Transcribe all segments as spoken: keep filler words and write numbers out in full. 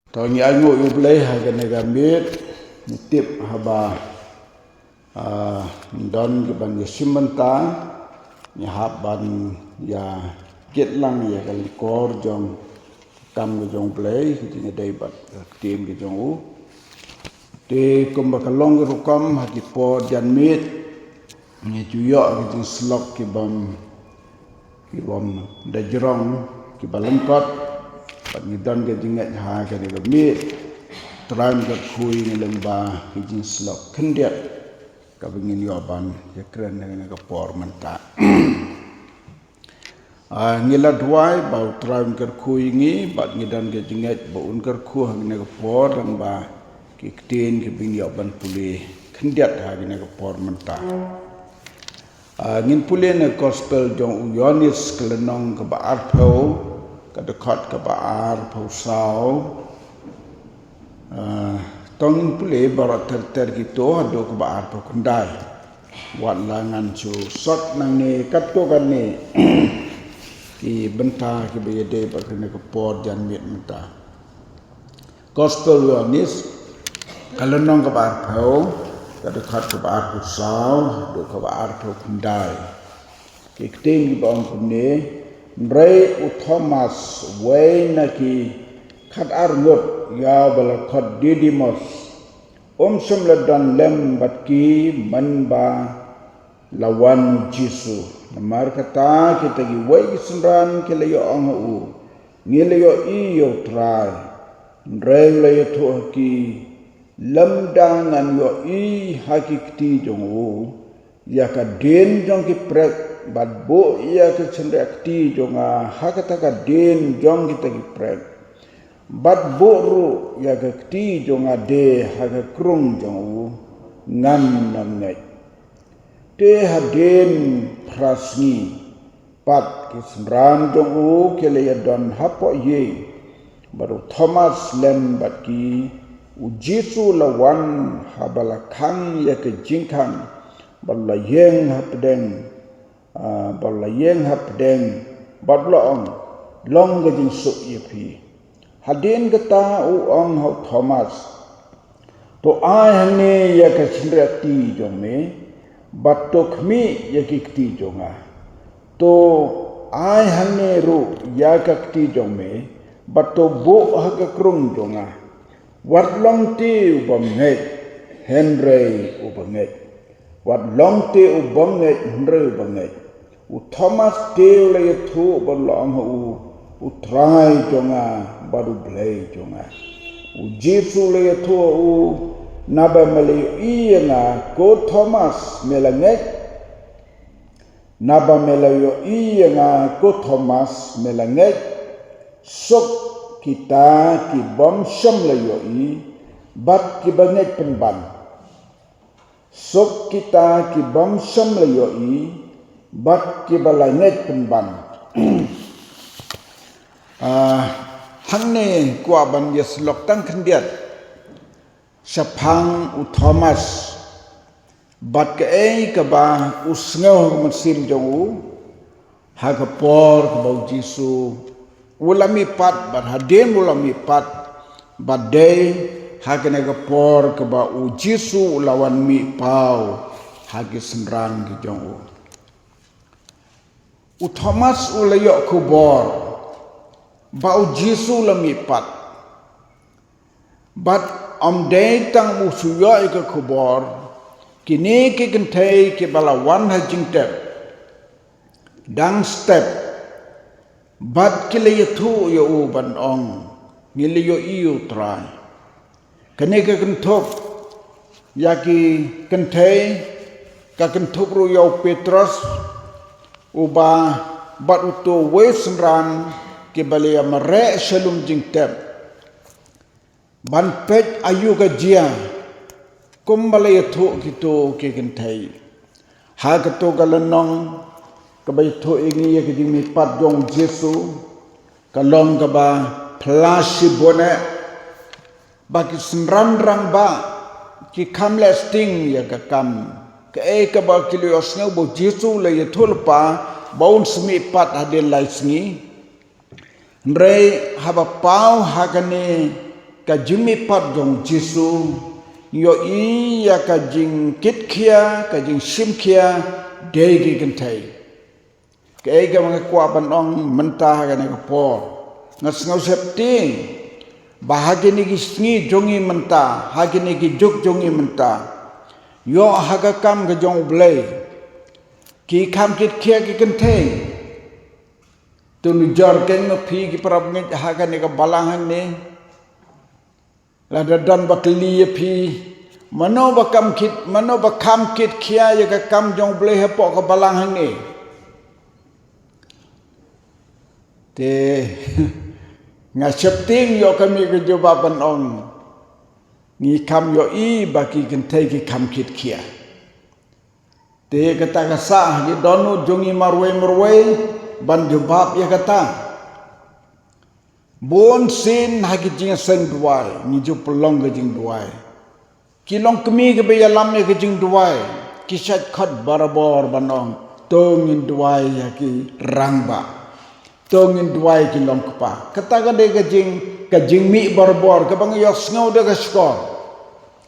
To ngi ai nguh ïa U Blei ha kane ka miet, ngi tip haba, ah, don ki ban ïa shim bynta, ngi hap ban ïa kit lang ïa ka lyngkor jong ka kam ka jong U Blei, ka jingïadei bad ka ktien ka jong u. Te kumba ka long ka rukom ha ki por janmiet, ngi ju ïoh ki jingsyllok ki bym ki bym da jrong, ki ba lyngkot, bad ngi don ka jingngeit ha kane ka miet, Trai un kyrkhu ïa ngi lyngba ki jingsyllok khyndiat, kaba ngin ïoh ban ïakren ha kane ka por mynta. Ah, ngi la duwai ba U Trai un kyrkhu ïa ngi, bad ngi don ka jingngeit ba un kyrkhu ha kane ka por, lyngba ki ktien kiba ngin ïoh ban pule khyndiat ha kane ka por mynta. Ah, ngin pule na Gospel jong u Ïoannis ka lynnong kaba arphew, ka dkhot kaba arphew saw. Ah, to ngin pule baroh ter ter kito haduh kaba arphew khyndai. Wat la ngan shu sot nangne katto katne ki bynta kiba ïadei bad kane ka por janmiet mynta. Gospel Ïoannis, ka lynnong kaba arphew, ka dkhot kaba arphew saw haduh kaba arphew khyndai. Ki ktien kiba ong kumne: Hynrei u Thomas, uwei na ki khatar ngut, ïa uba la khot Didimos, um shym la don lem bad ki mynba la wan u Jisu. Namar kata kita kiwei ki synran ki la ïa ong ha u: Ngi la ïohi ïa U Trai. Hynrei u la ïathuh ha ki: Lymda ngan ïohi ha ki kti jong u ïa ka dien jong ki prek, bad buh ïa ka shynriah kti jong nga ha kata ka dien jong kita ki prek, bad buh ruh ïa ka kti jong nga de ha ka krung jong u, ngan ym ngeit. Te hadien phra sngi pat ki synran jong u ki la ïa don hapoh ïing, bad u Thomas lem bad ki. U Jisu la wan haba la khang ïa ka jingkhang, bad u la ïeng hapdeng, ah, bad u la ïeng hapdeng, bad u la ong: Long ka jingsuk ïa phi. Hadien kata u ong ha u Thomas: To ai hangne ïa ka shynriah kti jong me, bad to khmih ïa ki kti jong nga. To ai hangne ruh ïa ka kti jong me, bad to buh ha ka krung jong nga. Wat long te u bym ngeit, hynrei uba ngeit. Wat long te u bym ngeit, hynrei uba ngeit. U Thomas te u la ïathuh bad u la ong ha u: U Trai jong nga bad U Blei jong nga. U Jisu u la ïathuh ha u: Naba me la ïohi ïa nga, ko Thomas, me la ngeit? Naba me la ïohi ïa nga, ko Thomas, me la ngeit? Suk kita ki bym shym la ïohi bad kiba ngeit pynban. Suk kita ki bym shym la ïohi bad kiba la ngeit pynban. Ah, hangne kwah ban ïa syllok tang khyndiat shaphang u Thomas, bad kaei kaba u sngew ha ka mynsiem jong u ha ka por kaba u Jisu u la mihpat, bad hadien u la mihpat, bad dei ha kane ka por kaba u Jisu u la wan mihpaw ha ki synran ki jong u. U Thomas u la ïoh khubor ba u Jisu u la mihpat. Bad ym dei tang u shu ïoh ïa ka khubor, kine ki kynthei kiba la wan ha jingtep dang step, bad ki la ïathuh ïa u ban ong, ngi la ïohi ïa u Trai. Kane ka kynthup ïa ki kynthei, ka kynthup ruh ïa u Petros, uba bad uto uwei u synran kiba la ïa mareh sha lum jingtep ban peit aïu ka jia, kumba la ïathuh kito ki kynthei. Ha kato ka lynnong kaba ïathuh ïa ngi ïa ka jingmihpat jong u Jisu, ka long kaba phylla shibun eh, ba ki synran rangbah ki kham leh sting ïa ka kam. Kaei kaba ki la ïohsngew ba u Jisu u la ïathuh lypa ba un sa mihpat hadien lai sngi. Hynrei haba paw ha kane ka jingmihpat jong Jisu, ngi ïohi ïa ka jingkitkhia, ka jingshimkhia, dei ki kynthei. Kaei kaba nga kwah ban ong mynta ha kane ka por. Nga sngew sheptieng ba ha kine ki sngi jong ngi mynta, ha kine ki juk jong ngi mynta, ïoh ha ka kam ka jong U Blei, ki kham kit khia ki kynthei. To nujor kein ma phi ki parabangeit ha kane ka balang hangne. Lada don ba kylli ïa phi, mano ba kham kit, mano ba kham kit khia ïa ka kam jong U Blei hapoh ka balang hangne? Te nga sheptieng ïoh ka mih ka jubab ban ong, ngi kham ïohi ba ki kynthei ki kham kit khia. Te kata ka sah ha ki dohnud jong ngi marwei marwei ban jubab ïa kata. Bun sien ha ki jingïaseng duwai ngi ju pynlong ka jingduwai. Ki longkmie kiba ïalam ïa ka jingduwai ki shait khot barabor ban ong, to ngin duwai ïa ki rangbah, to ngin duwai ki longkpa. Kata ka dei ka jing, ka jingmih barabor kaba nga ïohsngew da ka shkor.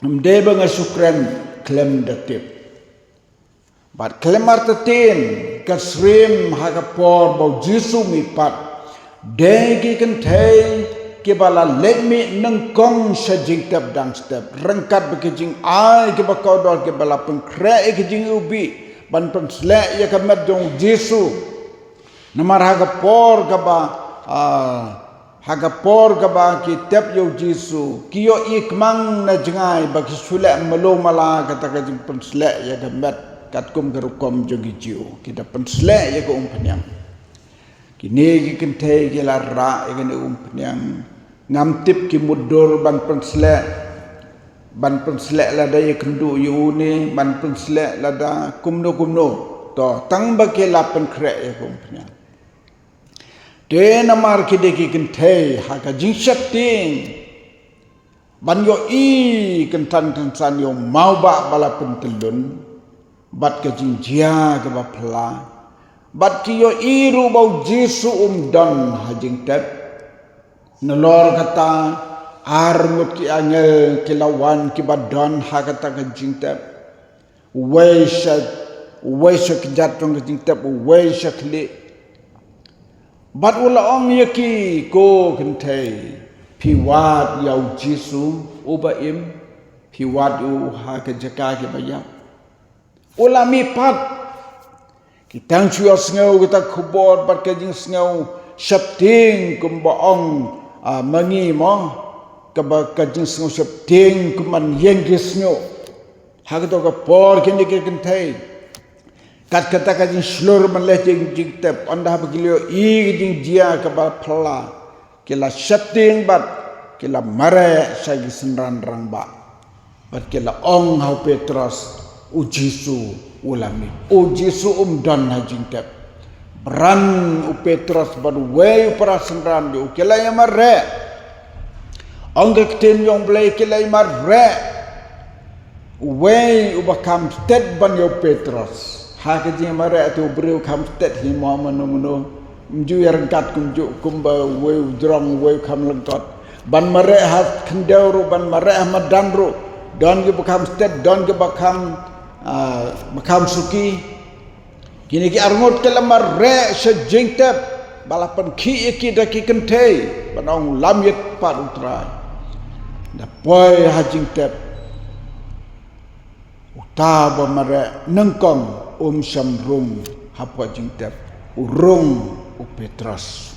Ym dei ba nga shu kren khlem da tip. Bad khlem artatien, ka syriem ha ka por ba U Jisu mihpat, dei ki kynthei kiba la leit mih nyngkong sha jingtep dang step, ryngkat bad ki jingai kiba kordor kiba la pynkhreh ïa ki jingïewbih ban pynsleh ïa ka met jong U Jisu. Namar ha ka por kaba, ah, ha ka por kaba ki tep ïa U Jisu, ki ïohi kmang na jngai ba ki shu leh malu mala kata ka jingpynsleh ïa ka met katkum ka rukom jong ki Jiw, ki da pynsleh ïa ka umphniang. Kine ki kynthei ki la rah ïa kane umphniang. Ngam tip ki mutdur ban pynsleh, ban pynsleh lada ïakynduh ïa une, ban pynsleh lada kumno kumno. To, tang ba ki la pynkhreh ïa ka umphniang. Te namar ki dei ki kynthei ha ka jingsheptieng ban ïohi kynsan kynsan ïa u mawbah ba la pyntyllun bad ka jingjia kaba phylla. Bad ki ïohi ruh ba U Jisu um don ha jingtep. Nalor kata, ar ngut ki angel ki la wan kiba don ha kata ka jingtep. Uwei sha, uwei sha kjat jong ka jingtep, uwei sha khlieh. Bad u la ong ïa ki, ko kynthei, phi wad ïa U Jisu uba im, phi wad u ha ka jaka kaba ïap. U la mihpat. Ki tang shu ïohsngew kita khubor bad ka jingsngew sheptieng kumba ong, ah, ma ngi mo. Kaba ka jingsngew sheptieng kumban ïeng ki shñiuh. Ha kato ka por kine ki kynthei, kat kata ka jingshlur ban leh jing, jingtep, ynda haba ki la ïohi ka jingjia kaba phylla, ki la sheptieng bad ki la mareh sha ki synran rangbah. Bad ki la ong ha u Petros, U Jisu u la mih. U Jisu um don ha jingtep. Bran u Petros bad uwei u para synran jong u ki la ïamareh. Ong ka ktien jong U Blei ki la ïamareh. Uwei uba kham stet ban ïa u Petros. Ha ka jingmareh te u briew kham stet hi mo mano mano. Ym ju ïaryngkat kumjuh kumba uwei u jrong uwei u kham lyngkot. Ban mareh ha khyndew ruh, ban mareh ha madan ruh. Don kiba kham stet, don kiba kham, ah, ba kham suki. Kine ki arngut ki la mareh sha jingtep, ba la pynkhih ïa ki da ki kynthei, ban ong lam ïit pat U Trai. Da poi ha jingtep. Uta ba mareh nyngkong um shym rung hapoh jingtep, u rung u Petros.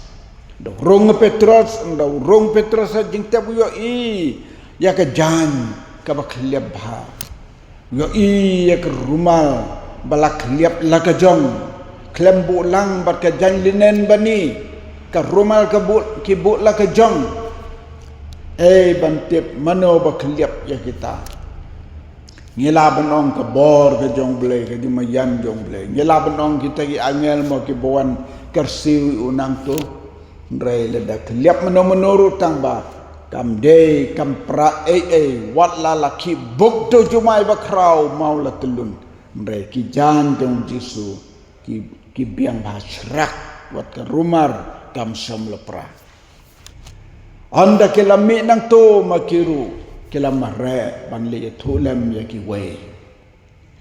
Da u rung u Petros, da u rung Petros ha jingtep u ïohi ïa ka jaiñ kaba khlieh bha. U ïohi ïa ka rumal ba la khlieh la ka jong. Khlem buh lang bad ka jaiñ linen bani, ka rumal ka buh, ki buh la ka jong. Ei ban tip mano ba khlieh ïa kita. Ngi lah ban ong ka bor ka jong U Blei, ka jingmaïan jong U Blei. Ngi lah ban ong kita ki angel mo kiba wan kyrsiew ïa u nangto. Hynrei lada khlieh mano mano ruh tang ba kam dei kam pra ei ei, wat la la ki buk to jumai ba khraw maw la tyllun. Hynrei ki jaiñ jong U Jisu ki, ki biang bha shrak, wat ka rumar kam shym la pra. Ynda ki la mih nangto ma ki ruh ki la mareh ban leit ïathuh lem ïa kiwei.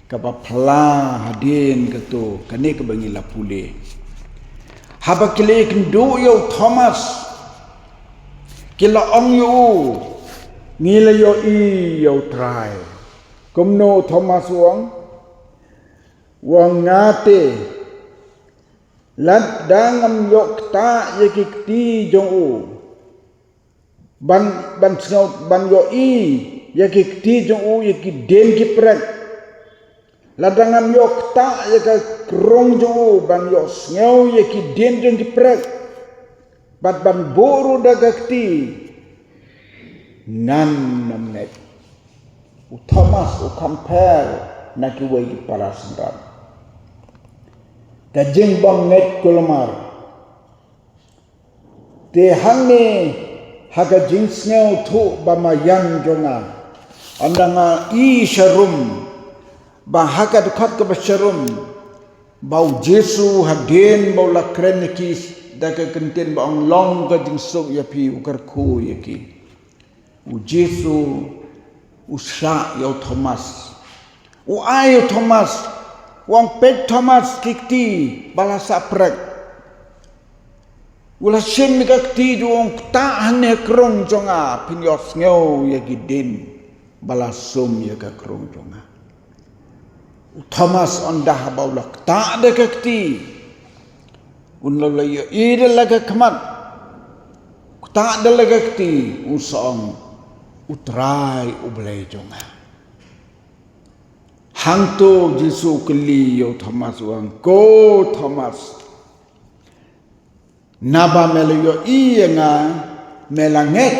Kaba phylla hadien kato kane kaba ngi la pule. Haba ki la ïakynduh ïa u Thomas, ki la ong ïa u, ngi la ïohi ïa u Trai. Kumno u Thomas u ong? U ong, nga te, lada ngam ïoh ktah ïa ki kti jong u, ban, ban sngew, ban ïohi ïa ki kti jong u, ïa ki dien ki prek. Lada ngam ïoh ktah ïa ka krung jong u ban ïoh sngew ïa ki dien jong ki prek, bad ban buh ruh da ka kti, ngan ym ngeit. U Thomas u compare na kiwei ki para synran. Ka jingbym ngeit kulmar. Te hangne ha ka jingsngewthuh ba maïan jong nga, ynda nga i sharum, ba ha ka dkhot kaba sharum, ba u Jisu hadien ba u la kren ïa ki da ka kyntien ba ong, long ka jingsuk ïa phi, u kyrkhu ïa ki. U Jisu u shah ïa u Thomas. U ai ïa u Thomas. U ong, peit Thomas, ki kti ba la sah prek. U la shim ïa ka kti jong u, u ong, ktah hangne ha krung jong nga, phin ïohsngew ïa ki dien ba la sum ïa ka krung jong nga. U Thomas ynda haba u la ktah da ka kti, un la ïohi da la ka khmat, ktah da la ka kti, u sa ong, u Trai u Blei jong nga. Hangto u Jisu u kylli ïa u Thomas, u ong, ko Thomas, naba me la ïohi ïa nga, me la ngeit?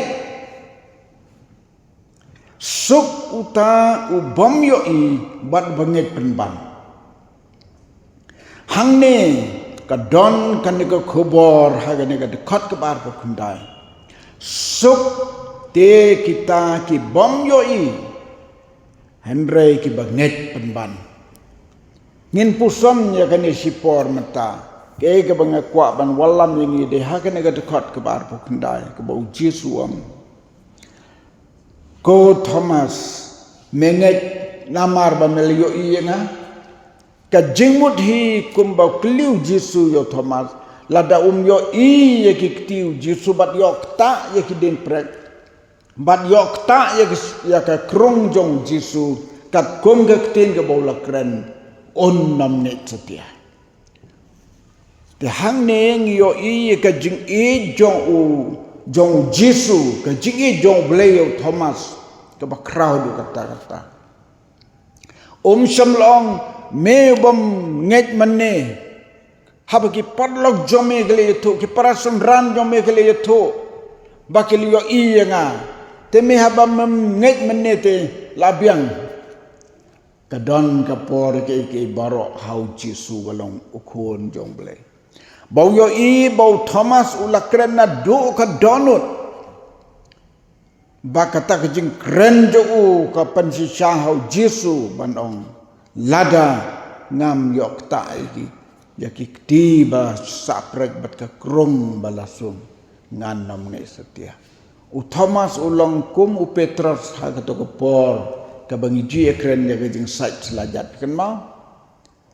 Suk uta u bym ïohi bad ba ngeit pynban. Hangne ka don kane ka khubor ha kane ka dkhot kaba arphew khyndai. Suk te kita ki bym ïohi, hynrei kiba ngeit pynban. Ngin puson ïa kane shipor mynta. Kaei kaba nga kwah ban wallam ïa ngi dei ha kane ka dkhot kaba arphew khyndai, kaba u Jisu u ong, ko Thomas, me ngeit namar ba me la ïohi ïa nga? Ka jingmut hi kumba u kylli u Jisu ïa u Thomas, lada um ïohi ïa ki kti u Jisu bad ïoh ktah ïa ki dien prek, bad ïoh ktah ïa ki, ïa ka krung jong u Jisu, katkum ka ktien kaba u la kren, un ym ngeit satia. Te hangne ngi ïohi ïa ka jingïeit jong u, jong u Jisu, ka jingïeit jong u Blei ïa u Thomas, kaba khraw duh katta katta. Um shym la ong, me u bym ngeit mynne. Haba ki paralok jong me ki la ïathuh, ki para synran jong me ki la ïathuh ba ki la ïohi ïa nga, te me haba mem ngeit mynne te la biang. Ka don ka por kiei kiei baroh ha u Jisu uba long u Khun jong u Blei. Ba u ïohi ba u Thomas u la kren naduh ka dohnud. Ba kata ka jingkren jong u ka pynshisha ha u Jisu ban ong, lada ngam ïoh ktah ïa ki, ïa ki kti ba sah prek bad ka krung ba la sum, ngan ym ngeit satia. U Thomas u long kum u Petros ha kato ka por kaba ngi ju ïakren ïa ka jingsait shlajat, kynmaw?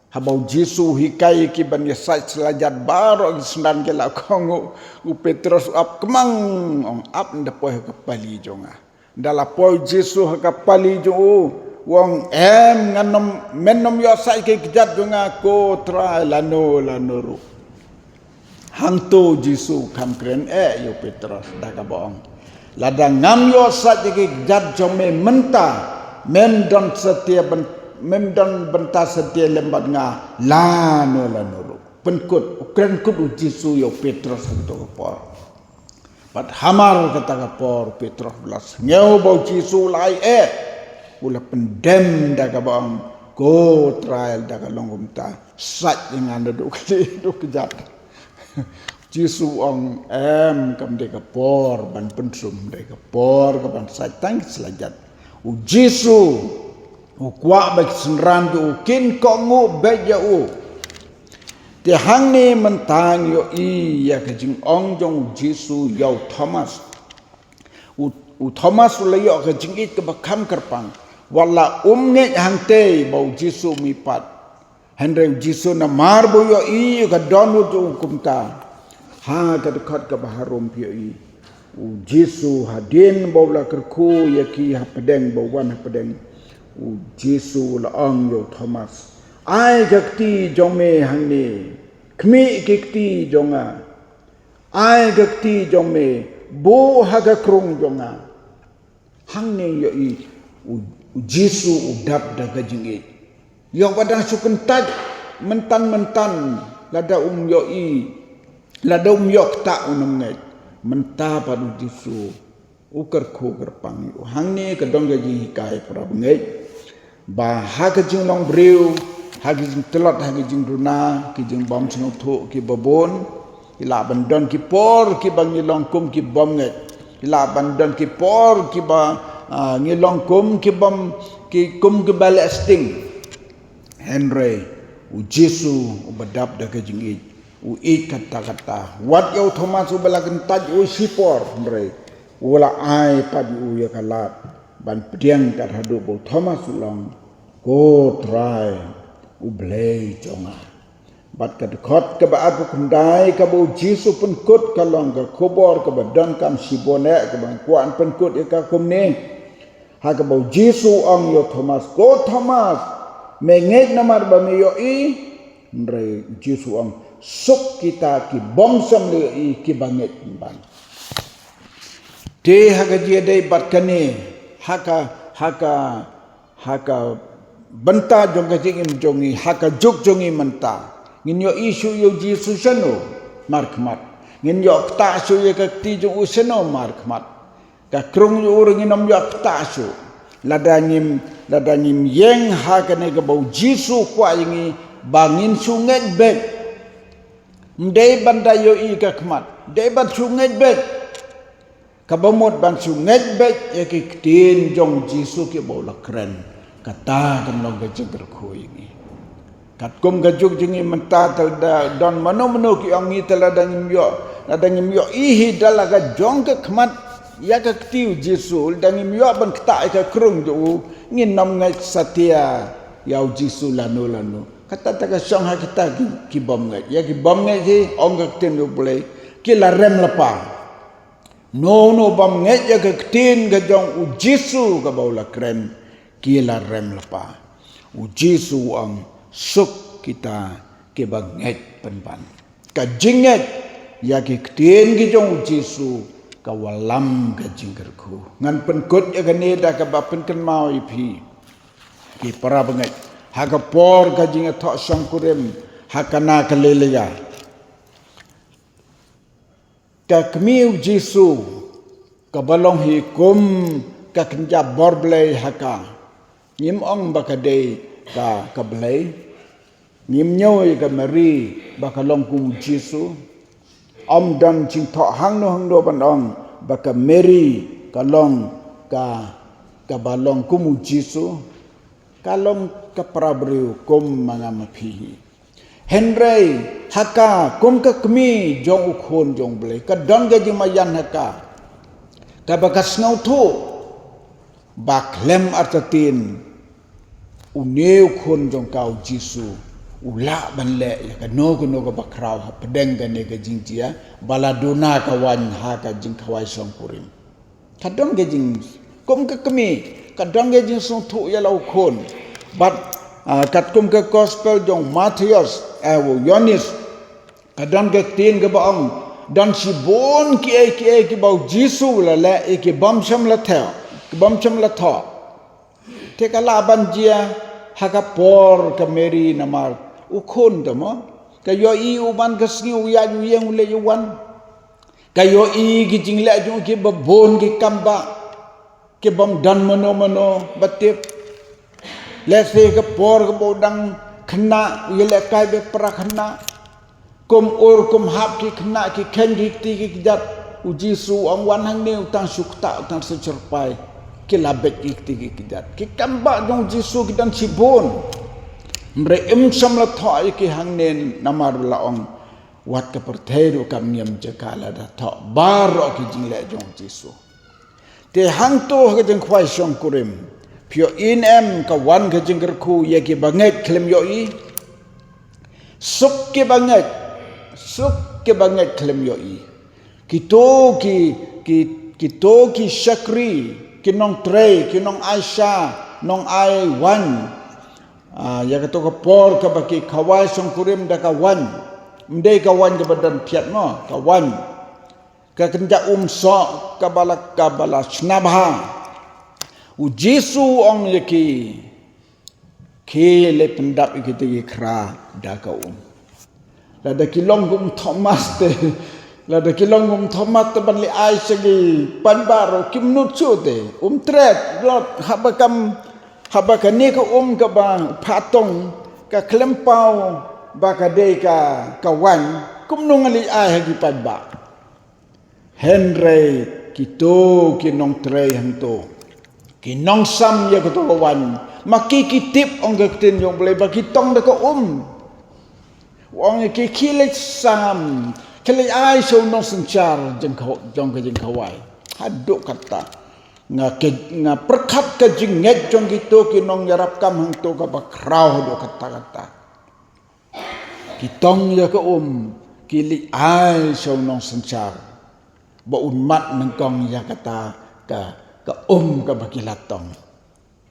Haba u Jisu u hikai ïa ki ban ïasait shlajat, baroh ki synran ki la khong, u, u Petros u ap kmang, ong, ap, ynda poi ha ka pali jong nga. Ynda la poi u Jisu ha ka pali jong u, u ong, em, ngan ym, men ym ïoh sait ki kjat jong nga ko Trai lano lano ruh. Hangto u Jisu u kham kren eh ïa u Petros da kaba ong, lada ngam ïoh sait ïa ki kjat jong me mynta, mem don satia byn, mem don bynta satia lem bad nga lano lano ruh. Pynkut, u kren kut u Jisu ïa u Petros ha kato ka por. Bad hamar kata ka por u Petros u la sngew ba u Jisu u la ai eh, u la pyndem da kaba ong, ko Trai, lada ka long kumta, sait ïa nga naduh kane, naduh kjat. Jisu u ong, em, kam dei ka por ban pynsum, dei ka por ka ban sait tang shlajat. U Jisu u kwah ba ki synran jong u kin kohnguh beit ïa u. Te hangne mynta ngi ïohi ïa ka jingong jong u Jisu ïa u Thomas. U, u Thomas u la ïoh ka jingïeit kaba kham kyrpang. Wat la um ngeit hangtei ba u Jisu um ïa pat. Hynrei u Jisu namar ba u ïohi ïa ka dohnud jong u kumta. Ha ka dkhot kaba harum phi ïohi. U Jisu hadien ba u la kyrkhu ïa ki hapdeng ba u wan hapdeng. U Jisu u la ong ïa u Thomas. Ai ka kti jong me hangne. Khmih ki kti jong nga. Ai ka kti jong me. Buh ha ka krung jong nga. Hangne ïohi u, u Jisu u dap da ka jingïeit. Ïoh ba dang shu kyntait myntan myntan lada um ïohi, lada um ïoh ktah un ym ngeit. Mynta pat u Jisu u kyrkhu kyrpang ïa u. Hangne ka don ka jinghikai para bangeit. Ba ha ka jinglong briew, ha ka jingtlot, ha ka jingduna, ki jingbym sngewthuh, ki babun, ki lah ban don ki por, ki ba ngi long kum ki bym ngeit. Ki lah ban don ki por, ki ba, ah, ngi long kum ki bym, ki kum ki ba leh sting. Hynrei, u Jisu, u ba dap da ka jingïeit, u ïeit katta katta. Wat ïa u Thomas u ba la kyntait u shipor, hynrei, u la ai pat ïa u ïa ka lad. Ban pdiang kat haduh ba u Thomas u long, Ko Trai, u Blei jong nga. Bad ka dkhot kaba arphew khyndai kaba u Jisu pynkut ka long ka khubor kaba donkam shibun eh kaba nga kwah pynkut ïa ka kumne. Ha kaba u Jisu u ong ïa u Thomas, Ko Thomas, me ngeit namar ba me ïohi? Hynrei u Jisu u ong, suk kita ki bym shym la ïohi ki ba ngeit pynban. Te ha ka jingïadei bad kane, ha ka, ha ka, ha ka bynta jong ka jingim jong ngi, ha ka juk jong ngi mynta. Ngin ïohi shuh ïa u Jisu shano? Markhmat. Ngin ïoh ktah shuh ïa ka kti jong u shano? Markhmat. Ka krung jong u ruh ngin ym ïoh ktah shuh. Lada ngim, lada ngim ïeng ha kane kaba u Jisu u kwah ïa ngi ba ngin shu ngeit beit. Ym dei ban da ïohi ka khmat, dei ban shu ngeit beit. Kaba mut ban shu ngeit beit ïa ki ktien jong u Jisu kiba u la kren. Kata kan long ka jingkyrkhu ïa ngi. Katkum ka juk jong ngi mynta te da don mano mano ki ong ngi te lada ngim ïoh, lada ngim ïohi hi da la ka jong ka khmat ïa ka kti u Jisu, lada ngim ïoh ban ktah ïa ka krung jong u, ngin ym ngeit satia ïa u Jisu lano lano. Kata te ka shong ha kita ki, ki bym ngeit. Ïa ki bym ngeit hi, ong ka ktien u Blei, ki la rem lypa. Uno uno bym ngeit ïa ka ktien ka jong u Jisu kaba u la kren, ki la rem lypa. U Jisu u ong, suk kita kiba ngeit pynban. Ka jingngeit ïa ki ktien ki jong u Jisu ka wallam ka jingkyrkhu. Ngan pynkut ïa kane da kaba pynkynmaw ïa phi, ki para bangeit, ha ka por ka jingïathoh shongkurim ha Kana Galilea. Ka kmie u Jisu kaba long hi kum ka kynja bor Blei ha ka. Ngim ong ba ka dei ka, ka Blei. Ngim ñiew ïa ka Mary ba ka long kum u Jisu. Ym don jingthoh hangno hangno ban ong ba ka Mary ka long ka, kaba long kum u Jisu. Ka long ka para briew kum ma nga ma phi hi. Hynrei ha ka kum ka kmie jong u Khun jong u Blei, ka don ka jingmaïan ha ka, kaba ka sngewthuh ba khlem artatien une u Khun jong ka u Jisu u lah ban leh ïa kano kano kaba khraw hapdeng kane ka jingjia ba la duna ka waiñ ha ka jingkhawai shongkurim. Ka don ka jing, kum ka kmie, ka don ka jingsngewthuh ïa la u Khun. Bad, ah, katkum ka gospel jong Mathaios, eh, u Ïoannis, ka don ka ktien kaba ong, don shibun kiei kiei kiba u Jisu u la leh, eh, ki bym shym la thoh, ki bym shym la thoh. Te ka lah ban jia ha ka por ka Mary namar u Khun te mo. Ka ïohi u man ka sngi, u ïaid u ïeng u leit u wan. Ka ïohi ki jingleh jong u kiba bun, ki kam ba, ki bym don mano mano ba tip. Lehse ka por kaba u dang khynnah u ïalehkai bad para khynnah. Kum ur kum hap ki khynnah ki kheiñ ki kti ki kjat. U Jisu u ong wan hangne, u tang shu ktah, u tang shu syrpai. Ki la beit ki kti ki kjat. Ki kam ba jong u Jisu ki don shibun. Hynrei ym shym la thoh ïa ki hangne namar la ong, wat ka pyrthei ruh kam ñiem jaka lada thoh baroh ki jingleh jong u Jisu. Te hangto ha ka jingkhawai shongkurim, phi ïohi ne em, ka wan ka jingkyrkhu ïa ki bangeit khlem ïohi. Suk ki bangeit, suk ki bangeit khlem ïohi. Kito ki, ki, kito ki shakri, ki nongtrei, ki nongaisha, nongai wan. Ah, ïa kato ka por kaba ki khawai shongkurim da ka wan. Ym dei ka wan kaba don thiat mo, ka wan. Ka kynja um soh, kaba la, kaba la shna bha. U Jisu u ong ïa ki, khie leit pyndap ïa kita ki khra da ka um. Lada ki long kum Thomas te, lada ki long kum Thomas te ban leit ai sha ki paidbah ruh kim nud shuh te. Um tret, lot, haba kam, haba kane ka um kaba pha tong, ka khlem paw ba ka dei ka, ka wan, kumno ngan leit ai ha ki paidbah. Hynrei kito ki nongtrei hangto, ki nongsam ïa kato ka wan, ma ki ki tip ong ka ktien jong U Blei ba ki tong da ka um. U ong ïa ki, khie leit sam, khie leit ai sha u nongsynshar jong ka, jong ka jingkhawai. Haduh katta. Nga ke, nga pyrkhat ka jingngeit jong kito ki nongïarap kam hangto kaba khraw haduh katta katta. Ki tong ïa ka um, ki leit ai sha u nongsynshar ba un mad nyngkong ïa kata ka, ka um kaba ki la tong.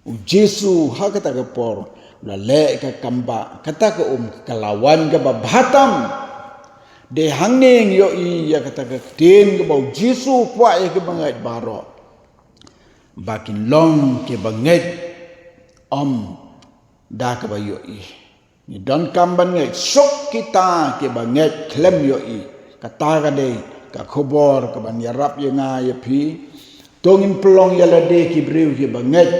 U Jisu ha kata ka por u la leh ka kam ba kata ka um ka la wan kaba bha tam. Dei hangne ngi ïohi ïa kata ka ktien kaba U Jisu u kwah ïa ki bangeit baroh ba kin long ki bangeit, ym da kaba ïohi. Ngi donkam ban ngeit, suk kita kiba ngeit khlem ïohi. Kata ka dei ka khubor kaban ïarap ïa nga ïa phi. To ngin pynlong ïa lade ki briew kiba ngeit,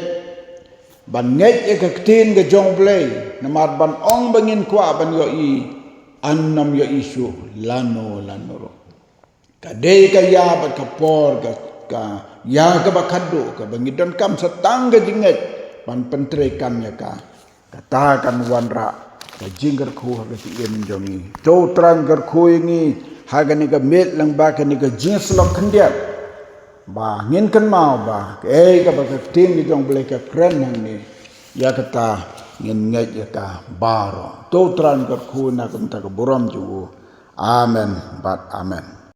ban ngeit ïa ka ktien ka jong U Blei. Namar ban ong ba ngin kwah ban ïohi, yn nym ïohi shuh lano lano ruh. Ka dei ka ïa bad ka por ka, ka ïa kaba khadduh kaba ngi donkam sa tang ka jingngeit ban pyntreikam ïa ka. Kata kan wanrah ka jingkyrkhu ha ka jingim jong ngi. To U Trai un kyrkhu ïa ngi ha kane ka miet lyngba kane ka jingsyllok khyndiat, ba ngin kynmaw ba kaei kaba ka ktien ka jong U Blei ka kren hangne, ïa kata ngin ngeit ïa ka baroh. To U Trai un kyrkhu na ka bynta ka burom jong u. Amen bad amen.